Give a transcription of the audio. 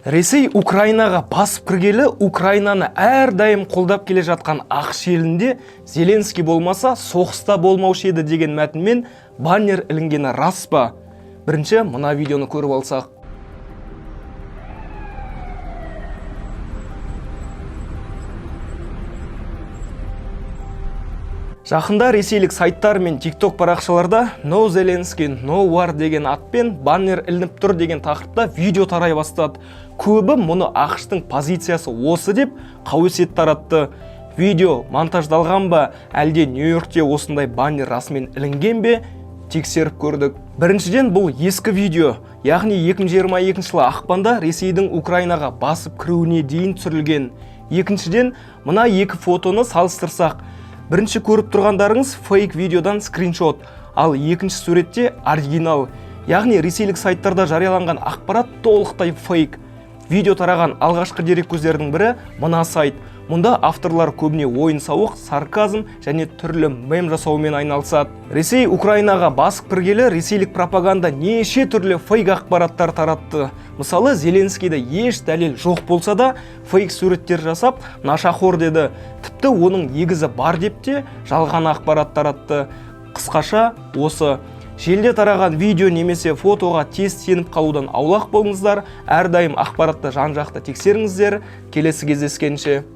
Ресей Украинаға басып кіргелі Украинаны әрдайым қолдап келе жатқан АҚШ елінде «Зеленский болмаса, соғыста болмаушы еді» деген мәтінмен баннер ілінгені рас па? Бірінші мына видеоны көріп алсақ. Жақында ресейлік сайттар мен TikTok парақшаларда «No Zelensky, no war» деген атпен баннер ілініп тұр деген тақырыпта видео тарай бастады. Көбі мұны АҚШ-тың позициясы осы деп қауесет таратты. Видео монтаждалған ба, әлде Нью-Йоркте осындай баннер расымен ілінген бе, тексеріп көрдік. Біріншіден, бұл ескі видео, яғни 2022 жылы ақпанда Ресейдің Украинаға басып кіруіне дейін түсірілген. Екіншіден, мына екі фотоны салыстырсақ, бірінші көріп тұрғандарыңыз фейк видеодан скриншот, ал екінші суретте оригинал. Яғни ресейлік сайттарда жарияланған ақпарат толықтай фейк. Видео тараған алғашқы дереккөздердің бірі мына сайт. Мұнда авторлар көбіне ойын сауық, сарказм және түрлі мем жасаумен айналысады. Ресей Украинаға басып кіргелі ресейлік пропаганда неше түрлі фейк ақпараттар таратты. Мысалы, Зеленскийді еш дәлел жоқ болса да, фейк суреттер жасап, нашақор деді. Тіпті оның егізі бар деп те жалған ақпарат таратты. Қысқаша осы. Желіде тараған видео немесе фотоға тез сеніп қалудан аулақ болыңыздар, әрдайым ақпаратты жан-жақты тексеріңіздер. Келесі кездескенше.